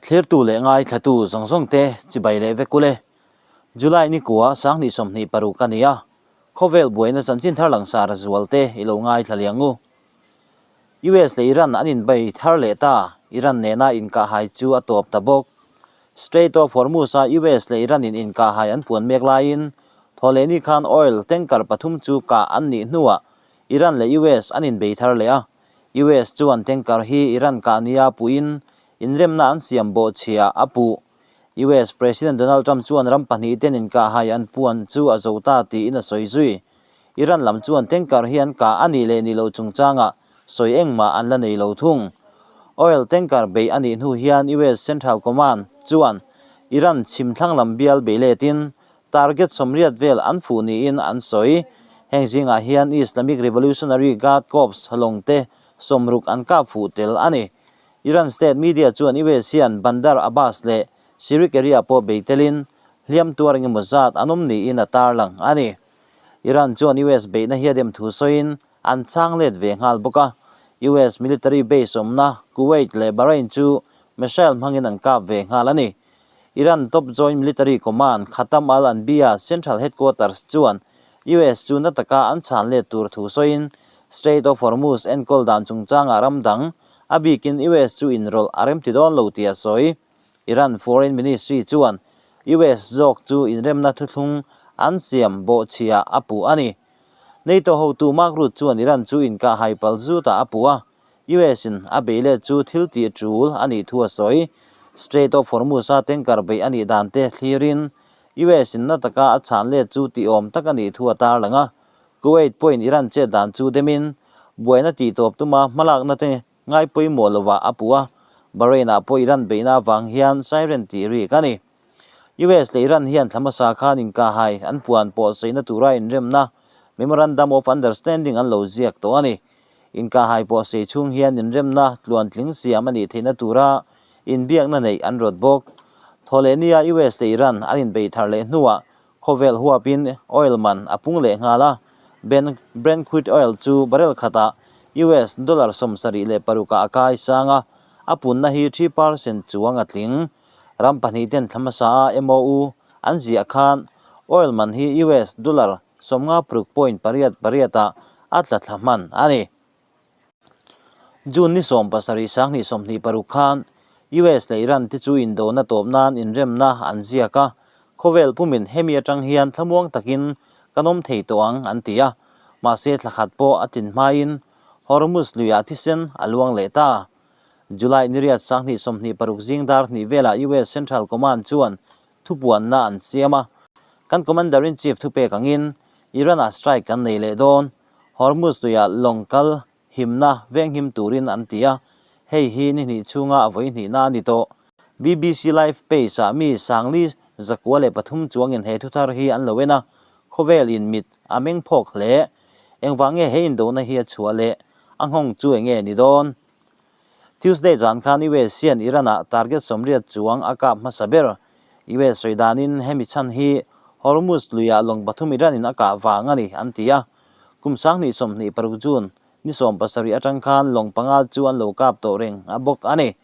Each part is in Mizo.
Thlirtu leh ngaithlatu zawng zawng te chibai leh vek ule. July ni kua 2026 a ni a, khawvel buaina chanchin thar langsar zual te i lo ngaithla liang u. US leh Iran an inbei thar leh ta, Iran nena inkahhai chu a tawp ta bawk. Strait of Hormuz-a US leh Iran-in inkahhai an puan mek laiin thawhlehni khan oil tanker pathum chu kah an nih hnuah Iran leh US an inbei thar leh a. US chuan tanker hi Iran kah nia puhin inremna an siam bawhchhia a puh. US President Donald Trump chuan ram pahnih ten inkahhai an puan chu a zo ta tiin a sawi zui. Iran lam chuan tanker hi an kah a nih leh nih loh chungchangah sawi engmah an la nei lo thung. Oil tanker beih a nih hnu hian US Central Command chuan Iran chhim thlang lam bial bei letin target 80 vel an fuh niin an sawi. Heng zingah hian Islamic Revolutionary Guard Corps lawng te 60 an kap fuh tel a ni. Iran state media chuan US hian Bandar Abbas leh Sirik area pawh bei telin hliam tuar engemaw zat an awm niin a tarlang a ni. Iran chuan US beihna hi a dem thu sawiin an chhang let ve nghal bawk a. US military base awmna Kuwait leh Bahrain chu missile hmangin an kap ve nghal a ni. Iran top joint military command Khatam al-Anbiya Central Headquarters chuan US chu na taka an chhan let tur thu sawiin Strait of Hormuz enkawl dan chungchangah ram dang a bikin US chu inrawlh a remti dawn lo tih a sawi. Iran Foreign Ministry chuan US zawk chu inremna thuthlung an siam bawhchhia a puh a ni. NATO hotu Mark Rutte chuan Iran chu inkahhai pal zutah a puh a, US in a bei let chu thil tih tul a nih thu a sawi. Strait of Hormuz a tanker beih a nih dan te thlirin US in na taka a chhan let chu tih awm tak a nih thu a tarlang a. Kuwait pawhin Iran chet dan chu demin buaina tih tawp tuma hmalakna te ngai pawimawh lovah a puh a. Bahrain ah pawh Iran beihna avang hian siren tih rik a ni. US leh Iran hian thla hmasa khan inkahhai an puan pawh saina tura inremna Memorandum of Understanding an lo ziak tawh a ni. Inkahhai pawh sei chhung hian inremna tluantling siam a nih theihna tura inbiakna neih an rawt bawk. Thawhlehnia US leh Iran an inbei thar leh hnuah khawvel huapin oil man a pung leh nghal a, Ben Brent crude oil chu barrel khatah US dollar 76 ah a kai sang a, a punna hi 3% chuang a tling. Ram pahnih ten thla hmasa a MOU an ziah khan oil man hi US dollar 56.88 ah a tla thla hman a ni. June ni 17 2026 khan US leh Iran te chu indona tawp nan inremna an ziak a, khawvel pumin hemi atang hian thlamuang takin kan awm thei tawh ang an ti a, mahse thla khat pawh a tlin hmain Hormuz luiah thisen a luang leh ta. July ni riat 2026 zing dar hnih velah US Central Command chuan thupuanna an siam a, kan Commander-in-Chief thupek angin Iran-ah strike kan nei leh dawn, Hormuz luiah lawng kal himna venghim turin an ti a, hei hi ni hnih chhunga a vawi hnihna a ni tawh. BBC Live page-ah mi 4303 chuangin he thuthar hi an lo en a, khawvel in mit a meng phawk hle. Engvang nge he indona hi a chhuah leh a nghawng chu enge ni dawn? Tuesday zan khan US hian Iran-ah target 80 chuang a kap hmasa ber. US sawi danin hemi chhan hi Hormuz luiah lawng pathum Iran-in a kah vang a ni, an ti a. Kum 2026 June ni 17 atang khan lawng panga chu an lo kap tawh reng a bawk a ni.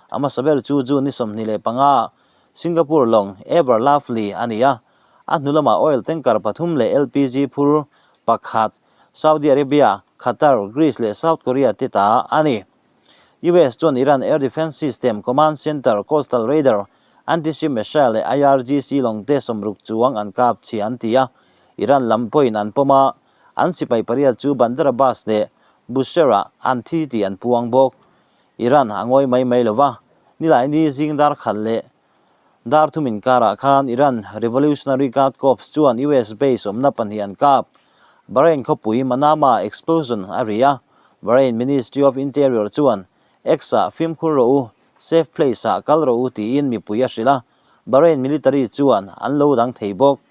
A hmasa ber chu June ni 25 Singapore lawng Ever Lovely a ni a. A hnu lamah oil tanker pathum leh LPG phur pakhat Saudi Arabia, Qatar, Greece leh South Korea te ta a ni. US chuan Iran Air Defense System, Command Center, Coastal Radar, Anti-ship missile leh IRGC lawng te 60 chuang an kap chhia an ti a. Iran lam pawhin an pawm a, an sipai pariat chu Bandar Abbas leh Bushehr-ah an thi tih an puang bawk. Iran a ngawi mai mai lo va, nilaini zing dar khat leh dar thum inkarah khan Iran Revolutionary Guard Corps chuan US base awmna pahnih an kap. Bahrain khawpui Manama explosion a ri a, Bahrain Ministry of Interior chuan X-ah fimkhur rawh u, safe place-ah kal rawh u tiin mipui a hrilh a, Bahrain military chuan an lo dang thei bawk.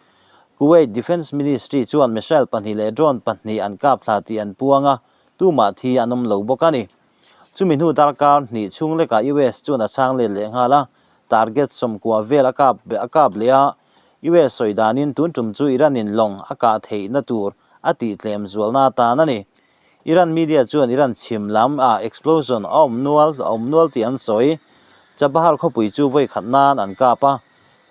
Kuwait Defence Ministry chuan missile pahnih leh drone pahnih an kap thla tih an puang a, tumah thi an awm lo bawk a ni. Chumi hnu darkar hnih chhung lekah US chuan a chhang let leh nghal a, target 90 vel a kap a kap leh a, US sawi danin tun tum chu Iran-in lawng a kah theihna tur a tih tlem zualna atan a ni. Iran media chuan Iran chhim lam ah explosion a awm nual a awm nual tih an sawi. Chabahar khawpui chu vawi khat nan an kap a,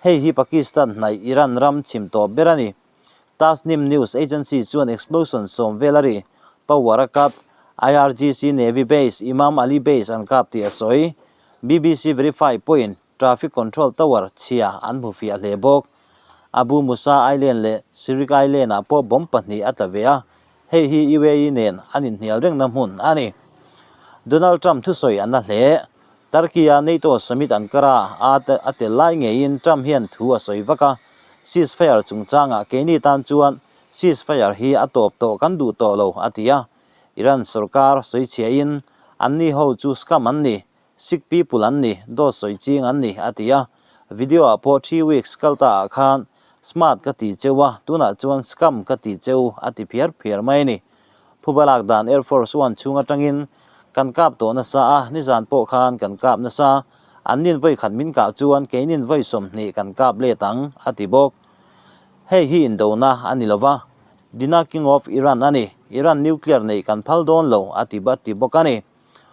hei hi Pakistan hnaih Iran ram chhim tawp ber a ni. Tasnim News Agency chuan explosion sawm vel a ri, power a kap, IRGC Navy Base, Imam Ali Base an kap tih a sawi. BBC Verify pawhin Traffic Control Tower chhia an hmu fiah hle bawk. Abu Musa Island leh Sirik Island-ah pawh bomb pahnih a tla ve a, hei hi UAE nen an inhnial rengna hmun a ni. Donald Trump thusawi a na hle. Turkey-a NATO summit Ankara a a tel lai ngeiin Trump hian thu a sawi vak a, ceasefire chungchangah keini tan chuan ceasefire hi a tawp tawh kan duh tawh lo a ti a. Iran sorkar sawi chhiahin anni ho chu scam an ni, Sick people an ni, dawt sawi ching an ni, a ti a. Video ah pawh three weeks kal ta ah khan smart ka ti cheu a, tunah chuan scam ka ti cheu, a ti phiar phiar mai a ni. Phuba lak dan Air Force One chhung atangin kan kap tawh nasa a, nizan pawh khan kan kap nasa, an nin vawi khat min kah chuan keinin vawi 20 kan kap let ang, a ti bawk. Hei hi indona a ni lova, Dina King of Iran a ni, Iran nuclear neih kan phal dawn lo, a ti a ti bawk a ni.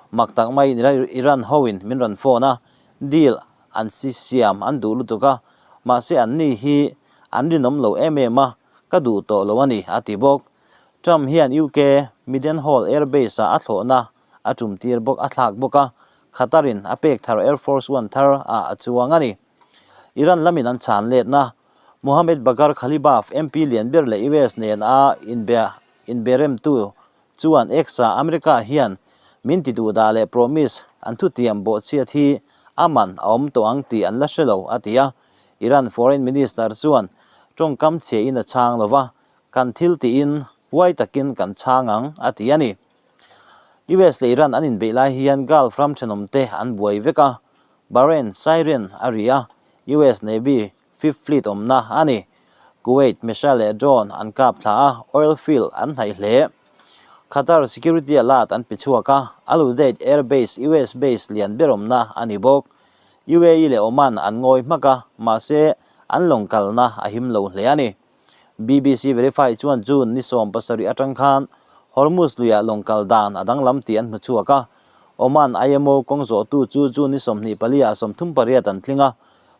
Mak tak maiin Iran hoin min rawn phone a, deal an si siam an duh lutuk a, mahse anni hi an rinawm lo em em a, ka duh tawh lo a ni, a ti bawk. Trump hian UK Mildenhall Air Base-ah a thlawhna a tum tir bawk a thlak bawk a, Qatar-in a pek thar Air Force One thar ah a chuang a ni. Iran lamin an chhan letna Mohammad Bagher Ghalibaf MP lian ber leh US nen a inbe inberemtu Chuan X-ah America hian min ti duh dah leh promise an thutiam bawhchhiat hi a man a awm tawh ang tih an la hre lo, a ti a. Iran Foreign Minister chuan tawngkam chhiahin a chhang lo va, kan thil tiin huai takin kan chhang ang, a ti a ni. US leh Iran an inbeih lai hian Gulf ram thenawmte an buai vek a, Bahrain siren a ri a, US Navy Fifth Fleet awmna a ni. Kuwait missile leh drone an kap thla a, oil field an hnaih hle. Qatar security alert an pe chhuak a, Al Udeid Air Base US base lian ber awmna a ni bawk. UAE leh Oman an ngawi hmak a, mahse an lawng kalna a him lo hle a ni. BBC Verify chuan June ni 17 atang khan Hormuz luiah lawng kal dan a danglam tih an hmu chhuak a. Oman IMO kawng zawhtu chu June ni 24 ah 38 an tling a,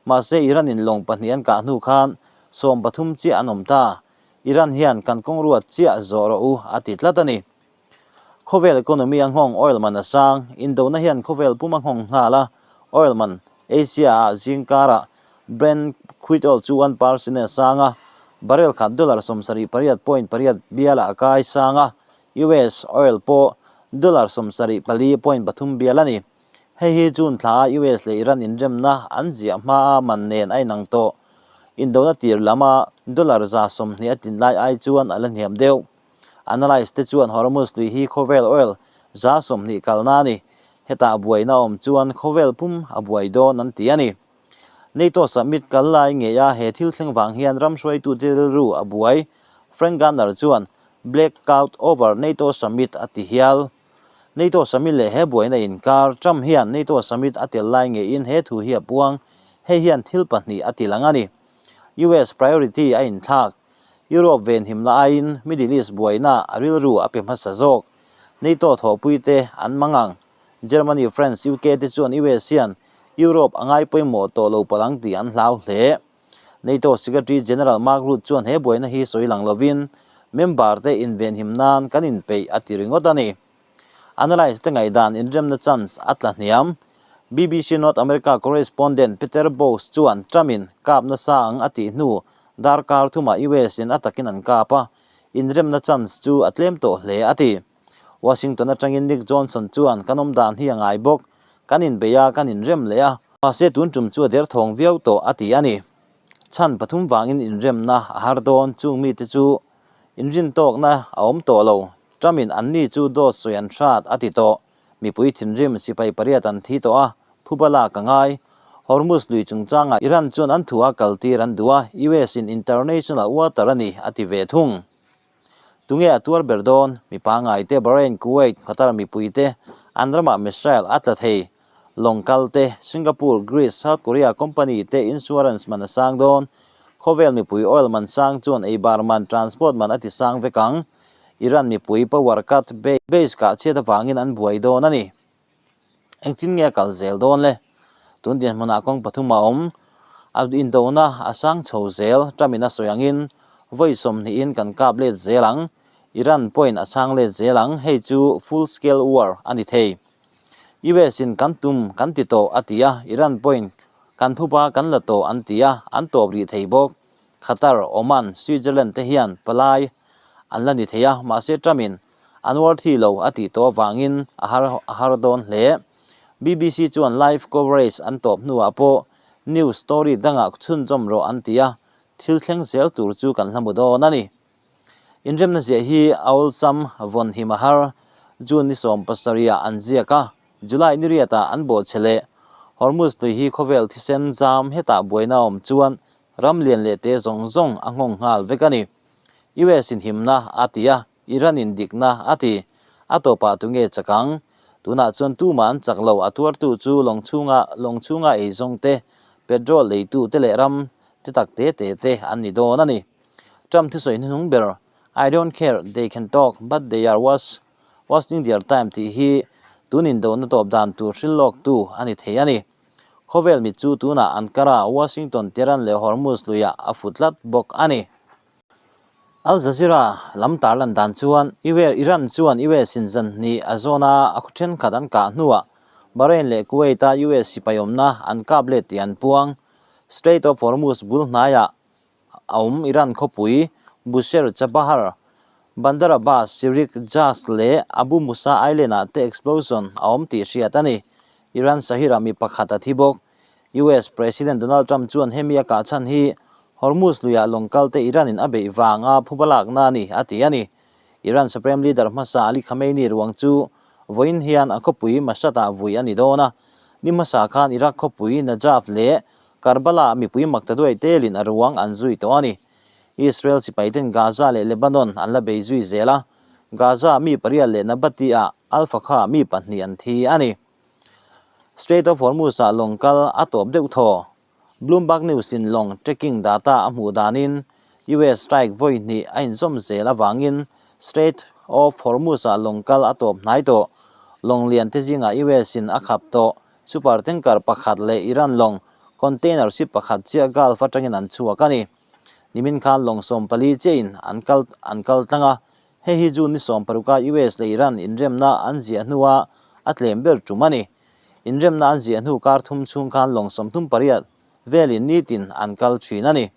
Mahse Iran in lawng pahnih an kah hnu khan 13 chiah an awm ta. Iran hian kan kawng ruat chiah zawh rawh u a ti tlat a ni. Khawvel economy a nghawng oil man a sang, indona hian khawvel pum a nghawng nghal a, oil man Asia ah zingkarah Brent crude oil chu 1% a sang a, barrel khat dollar 78.8 bialah a kai sang a, US oil pawh dollar 74.3 bial a ni. Hei hi June thla a US leh Iran inremna an ziah hmaa man nen a inang tawh. Indona tir lama dollar 120 a tlin lai ai chuan a la hniam deuh. Analyst te chuan Hormuz lui hi khawvel oil 120 kalna a ni. Hetah buaina awm chuan khawvel pum a buai dawn an ti a ni. NATO summit kal lai ngei a he thil thleng vang hian ram hruaitute rilru a buai. Frank Gunner chuan Blackout over NATO summit a ti hial. NATO Summit leh he buaina inkar, Trump hian NATO Summit a tel lai ngeiin he thu hi a puang, hei hian thil pahnih a ti lang a ni. US priority a inthlak, Europe venhimna aiin Middle East buaina a rilru a pe hmasa zawk. NATO thawhpuite an mang ang. Germany, France, UK te chuan US hian Europe a ngai pawimawh tawh lo palh ang tih an hlau hle. NATO Secretary General Mark Rutte chuan he buaina hi sawi lang lovin member te invenhim nan kan inpeih a ti ringawt a ni. Analyst te ngaihdan inremna chance a tla hniam. BBC North America correspondent Peter Bowes chuan Trump in kap nasa ang a tih hnu darkar thumah US in a takin an kap a, inremna chance chu a tlem tawh hle a ti. Washington atangin Nick Johnson chuan kan awmdan hi a ngai bawk, kan inbeih a, kan inrem leh a. Mahse tun tum chu a derthawng viau tawh a ti a ni. Chhan pathum vangin inremna a har dawn chung mite chu inrintawkna a awm tawh lo. Trumpin anni chu dawt sawi an hrat a ti tawh. Mipui thinrim sipai pariat an thi tawh a, phuba lak a ngai. Hormuz lui chungchangah Iran chuan an thu a kaltir an duh a, US in international water a ni a ti ve thung. Tunge a tuar ber dawn? Mi pangngai te, Bahrain, Kuwait, Qatar mipui te, an ramah missile a tla thei. Lawng kal te, Singapore, Greece, South Korea company te insurance man a sang dawn. Khawvel mipui oil man sang chuan ei bar man, transport man a ti sang vek ang. Iran mipui power cut, base kah chhiat avangin an buai dawn a ni. Engtin nge a kal zel dawn le? Tun dinhmunah kawng pathum a awm. A indona a sang chho zel. Trump-in a sawi angin vawi sawmhnihin kan kap let zel ang. Iran pawhin a chhang let zel ang. Hei chu full scale war a ni thei. US in kan tum kan ti tawh a ti a, Iran pawhin kan phuba kan la tawh an ti a, an tawp rih thei bawk. Qatar, Oman, Switzerland te hian palai an la ni thei a, mahse Trump in an war thi lo a tih tawh avangin a har a har dawn hle. BBC chuan live coverage an tawp hnuah pawh news story dangah chhunzawm rawh an ti a, thil thleng zel tur chu kan hla mu dawn a ni. Inremna ziah hi a awlsam vawn him a har. June ni 17 ah an ziak a, July ni riatah an bawhchhe leh. Hormuz tui hi khawvel thisen zam hetah buaina awm chuan ram lian leh te zawng zawng a nghawng nghal vek a ni. US in himna a ti a, Iran in dikna a ti. A tawpah tunge chak ang? Tunah chuan tumah an chak lo, a tuartu chu lawng chhunga lawng chhunga eizawng te, petrol leitu te leh ram te tak te te te an ni dawn a ni. Trump thusawi hnuhnung ber, I don't care, they can talk, but they are was wasting their time tih hi tun indona tawp dan tur hrilh lawktu a ni thei a ni. Khawvel mit chu tunah Ankara, Washington, Tehran leh Hormuz luiah a fu tlat bawk a ni. Al Jazeera lam tarlan dan chuan Iran chuan US in zan hnih a zawna a khaw thenkhat an kah hnuah Bahrain leh Kuwait-a US sipai awmna an kap let tih an puang. Strait of Hormuz bul hnaiah a awm Iran khawpui Bushehr, Chabahar, Bandar Abbas, Sirik, Jask leh Abu Musa Island-ah te explosion a awm tih hriat a ni. Iran Sahir-ah mi pakhat a thi bawk. US President Donald Trump chuan hemi a kah chhan hi Hormuz luiah lawng kalte Iran-in a beih vanga phuba lakna a ni, a ti a ni. Iran Supreme Leader hmasa Ali Khamenei ruang chu vawiin hian a khawpui Mashhad-ah vui a ni dawn a. Ni hmasa khan Iraq khawpui Najaf leh Karbala-ah mipui maktaduai telin a ruang an zui tawh a ni. Israel sipaiten Gaza leh Lebanon an la bei zui zel a, Gaza-ah mi pariat leh Nabati-ah Al-Fakha mi pahnih an thi a ni. Strait of Hormuz-ah lawng kal a tawp deuh thaw. Bloomberg News-in lawng tracking data a hmuh danin US strike vawi hnih a inzawm zel avangin Strait of Hormuz-ah lawng kal a tawp hnai tawh. Lawng lian te zingah US-in a khap tawh super tanker pakhat leh Iran lawng container ship pakhat chiah Gulf atangin an chhuak a ni. Nimin khan lawng 14 chiahin an kal an kal tlang a, hei hi June ni 16-a US leh Iran inremna an ziah hnua a tlem ber tum a ni. Inremna an ziah hnu kar thum chhung khan lawng 38 velin nitin an kal thin a ni.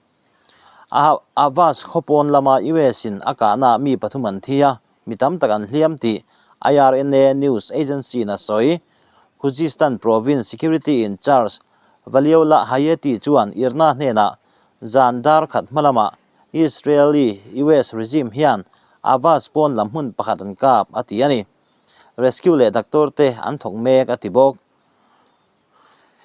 Ahvaz khawpawn lama US in a kahnaah mi pathum an thi a, mi tam tak an hliam tih IRNA news agency in a sawi. Khuzestan province security in charge Valiollah Hayati chuan IRNA hnenah zan dar khat hma lamah Israeli US regime hian Ahvaz pawn lam hmun pakhat an kap a ti a ni. Rescue leh doctor te an thawk mek a ti bawk.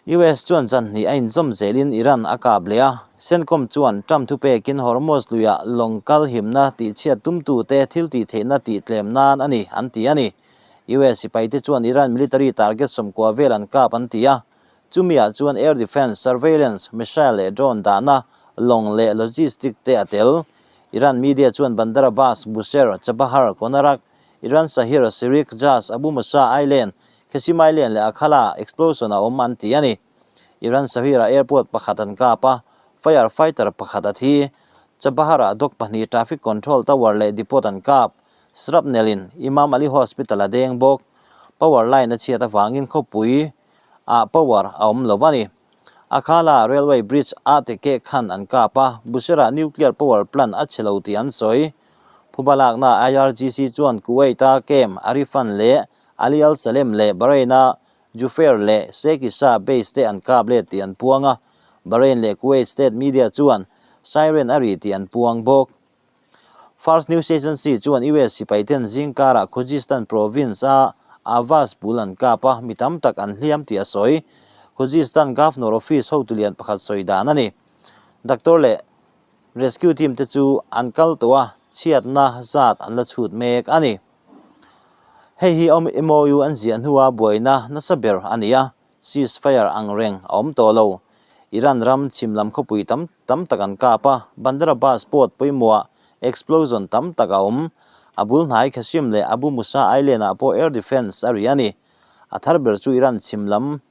US chuan zan hnih a inzawm zelin Iran a kap leh a, CENTCOM chuan Trump thupekin Hormuz luiah lawng kal himna tihchhiat tumtute thil tihtheihna tihtlem nan a ni an ti a ni. US sipaite chuan Iran military target 90 vel an kap an ti a, chumiah chuan air defence, surveillance, missile leh drone dahna lawng leh logistic te a tel. Iran media chuan Bandar Abbas, Bushehr, Chabahar, Konarak, Iran Sahir, Sirik, Jas, Abu Musa Island, Qeshm Island leh Akhala explosion a awm an ti a ni. Iran Sahir-ah airport pakhat an kap a, fire fighter pakhat a thi. Chabahar-ah dock pahnih traffic control tower leh depot an kap. Shrapnel in Imam Ali Hospital a deng bawk. Power line a chhiat avangin khawpui ah power a awm lo a ni. Akhala railway bridge a te keh khan an kap a, Bushehr-ah nuclear power plant a chhe lo tih an sawi. Phuba lakna IRGC chuan Kuwait-a camp Arifan leh Ali Al Salem leh Bahrain-a Jufair leh Sheikh Issa base te an kap let tih an puang a, Bahrain leh Kuwait state media chuan siren a ri tih an puang bawk. Fars News Agency chuan US sipaiten zingkarah Khuzestan province-a Ahvaz bul an kap a, mi tam tak an hliam tih a sawi. Khuzestan Governor Office hotu lian pakhat sawi dan a ni. Doctor leh Rescue team te chu an kal tawh a, chhiatna zat an la chhut mek a ni. Hei hi MOU an ziah hnua buaina nasa ber a ni a, ceasefire ang reng a awm tawh lo. Iran ram chhim lam khawpui tam tam tak an kap a, Bandar Abbas port pawimawhah explosion tam tak a awm. A bul hnai Qeshm leh Abu Musa Island ah pawh air defence a ri a ni. A thar ber chu Iran chhim lam.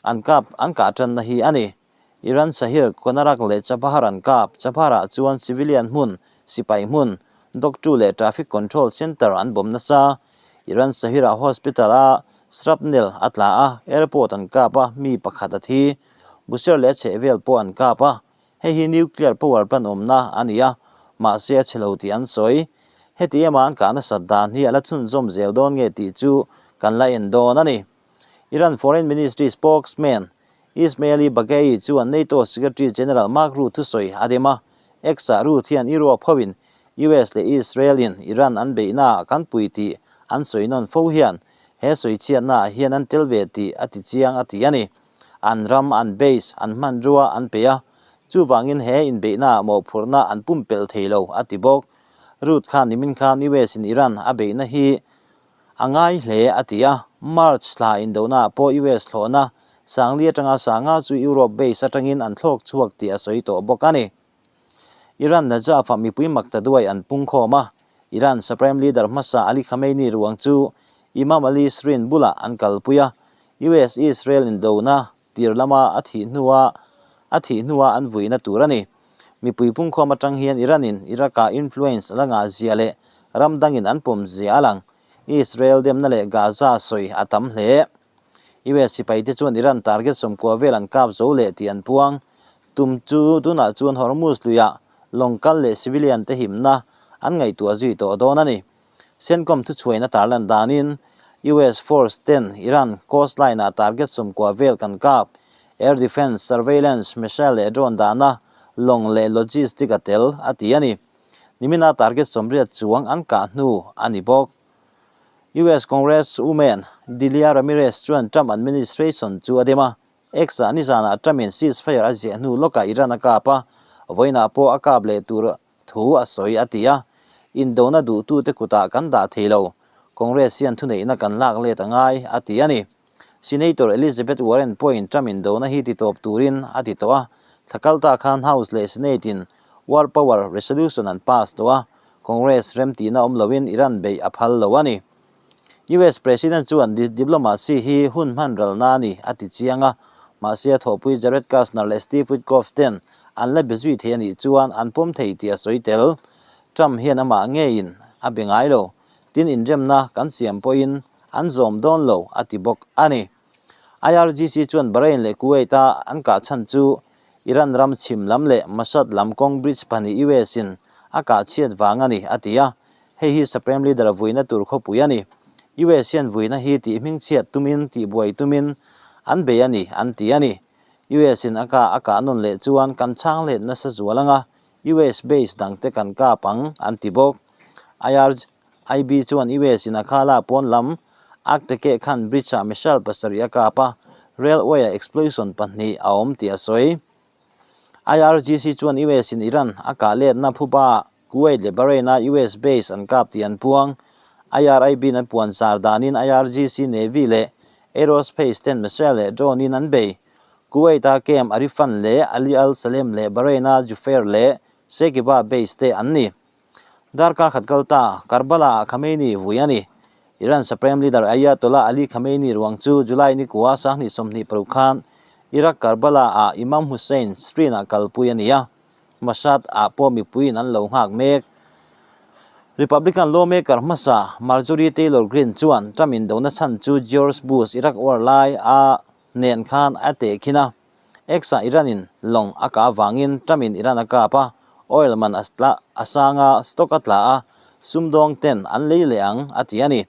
An kap an kah tanna hi a ni. Iran Sahir, Konarak leh Chabahar an kap. Chabahar-ah chuan civilian hmun, sipai hmun, doctor leh traffic control centre an bawm nasa. Iran Sahir-ah hospital-a shrapnel a tla a, airport an kap a, mi pakhat a thi. Bushehr leh a chhehvel pawh an kap a. Hei hi nuclear power plant awmna a ni a, mahse a chhe lo tih an sawi. Heti ema an kah nasat dan hi a la chhunzawm zel dawn nge tih chu kan la en dawn a ni. Iran Foreign Ministry spokesman Ismaili Baghaei chuan NATO Secretary General Mark Rutte thusawi a dem a, X-ah Rutte hian Europe hoin US leh Israel-in Iran an beihnaah kan pui tih an sawi nawn fo hian he sawichhiatnaah hian an tel ve tih a ti chiang a ti a ni. An ram, an base, an hmanrua an pe a, chuvangin he inbeihnaah mawhphurhna an pumpelh thei lo a ti bawk. Rutte khan nimin khan US-in Iran a beihna hi A ngai hle, a ti a. March thla indohnaah pawh US thlawhna Sangli atanga Sanga chu Europe base atangin an thlawk chhuak tih a sawi tawh bawk a ni. Iran Najaf-ah mipui makta duai an pung khawm a, Iran Supreme Leader hmasa Ali Khamenei ruang chu Imam Ali Shrine bulah an kalpui a, US-Israel indona tir lama a thih hnua a thih hnua an vuihna tur a ni. Mipui pungkhawm atang hian Iran-in Iraq-ah influence a la ngah zia leh ram dangin an pawm zia a lang. Israel demna leh Gaza sawi a tam hle. US sipaite chuan Iran target sawmkua vel an kap zo leh tih an puang. Tum chu tunah chuan Hormuz luiah lawng kal leh civilian te himna an ngaihtuah zui tawh dawn a ni. CENTCOM thuchhuaina tarlan danin US Force ten Iran coastline-ah target sawmkua vel kan kap, air defence, surveillance, missile leh drone dahna, lawng leh logistic a tel, a ti a ni. Nimina target sawmriat chuang an kah hnu a ni bawk. US Congress woman Delia Ramirez chuan Trump administration chu a dem a, X-ah nizanah Trump-in ceasefire a ziah hnu lawkah Iran a kap a, vawiinah pawh a kap leh tur Thu a sawi a ti a, Indona duhtute kutah kan dah thei lo, Congress hian thuneihna kan lak let a ngai, a ti a ni. Senator Elizabeth Warren pawhin Trump indona hi titawp turin a ti tawh a, thla kal ta khan House leh Senate-in War Power Resolution an pass tawh a, Congress remtihna awm loin Iran beih a phal lo a ni. US President chuan diplomacy hi hun hman ralna a ni a ti chiang a, mahse a thawhpui Jared Kushner leh Steve Witkoff ten an la be zui thei a nih chuan an pawm thei tih a sawi tel. Trump hian amah ngeiin a be ngai lo, tin inremna kan siam pawhin an zawm dawn lo a ti bawk a ni. IRGC chuan Bahrain leh Kuwait-a an kah chhan chu Iran ram chhim lam leh Mashhad lam kawng bridge pahnih US-in a kah chhiat vang a ni a ti a, Hei hi Supreme Leader vuina tur khawpui a ni. US hian vuina hi tih hmingchhiat tumin, tihbuai tumin an bei a ni, an ti a ni. US in a kah a kah nawn leh chuan kan chhang let nasa zual anga US base dangte kan kap ang, an ti bawk. IRIB chuan US in a khala pawn lam Akteke khan bridge-ah missile pasarih a kap a, railway-ah explosion pahnih a awm tih a sawi. IRGC chuan US in Iran a kah letna phuba Kuwait leh Bahrain a US base an kap tih an puang. IRIB in an puan zar danin IRGC Navy leh Aerospace ten missile leh drone in an bei. Kuwait a Camp Arifan leh Ali Al Salem leh Bahrain a Jufair leh Shekiba base te an ni. Darkar khat kal ta, Karbala ah Khamenei vui a ni. Iran Supreme Leader Ayatollah Ali Khamenei ruang chu July ni kua 2026 khan Iraq Karbala ah Imam Hussein Shrine ah kalpui a ni a, Mashhad ah pawh mipuiin an lo nghak mek. Republican lawmaker hmasa Marjorie Taylor Greene chuan Trump indona chhan chu George Bush Iraq War lai a nen khan a tehkhin a. X-ah Iran-in lawng a kah avangin Trump-in Iran a kap a, oil man a tla a sang a, stock a tla a, sumdawng ten an lei leh ang, a ti a ni.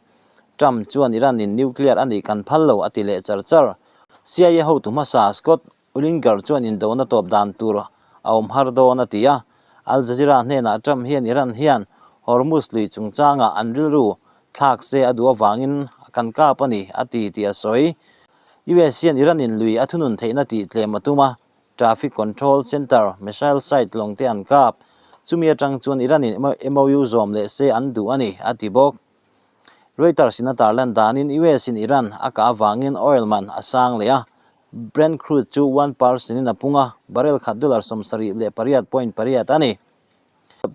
Trump chuan Iran-in nuclear a nih kan phal lo a ti leh char char. CIA hotu hmasa Scott Ullinger chuan indona tawp dan tur a awm har dawn a ti a. Al Jazeera hnenah Trump hian Iran hian Hormuz lui chungchangah an rilru thlak se a duh avangin kan kap a ni a ti tih a sawi. US hian Iran in lui a thunun theihna tih tlem a tum a, traffic control centre, missile site lawng te an kap. Chumi atang chuan Iran in MOU zawm leh se an duh a ni, a ti bawk. Reuters in a tarlan danin US in Iran a kah avangin oil man a sang leh a, Brent crude chu 1% in a pung a, barrel khat dollar 78.8 a ni.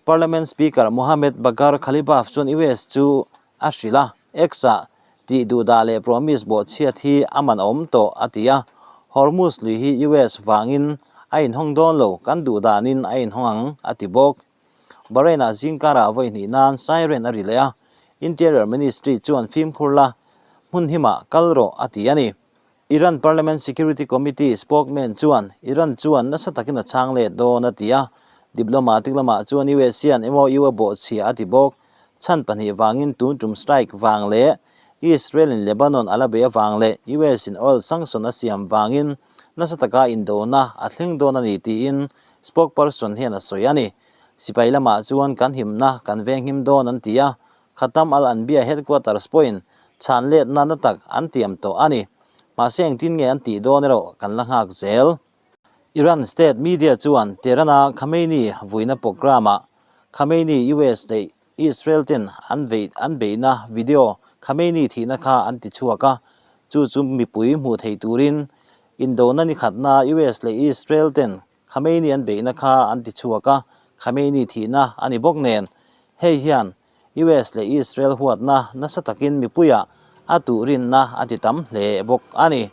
Parliament Speaker Mohammad Bagher Ghalibaf chuan US chu a hrilh a, X-ah tih duhdah leh promise bawhchhiat hi a man a awm tawh, a ti a. Hormuz lui hi US vangin a inhawng dawn lo, kan duh danin a inhawng ang, a ti bawk. Bahrain-ah zingkarah vawi hnih nan siren a ri leh a, Interior Ministry chuan fimkhur la, hmun himah kal rawh a ti a ni. Iran Parliament Security Committee spokesman chuan Iran chuan nasa takin a chhang let dawn a ti a, diplomatic lamah chuan US hian MOU a bawhchhia a ti bawk. Chhan pahnih vangin tun tum strike vang leh Israel in Lebanon a la bei avang leh US in oil sanction a siam vangin nasa taka indona a thleng dawn a ni tiin spokesperson hian a sawi a ni. Sipai lamah chuan kan himna kan venghim dawn an ti a, Khatam al-Anbiya headquarters pawhin chhan letna na tak an tiam tawh a ni. Mahse engtin nge an tih dawn erawh kan la nghak zel. Iran state media chuan Tehran-a Khamenei vuina programme-ah Khamenei US leh Israel ten an vei an beihna video Khamenei thihna kha an ti chhuak a, chu chu mipui hmuh theih turin indona ni khatna US leh Israel ten Khamenei an beihna kha an ti chhuak a, Khamenei thihna a ni bawk nen. Hei hian US leh Israel huatna nasa takin mipuiah a tuh rinna a ti tam hle bawk a ni.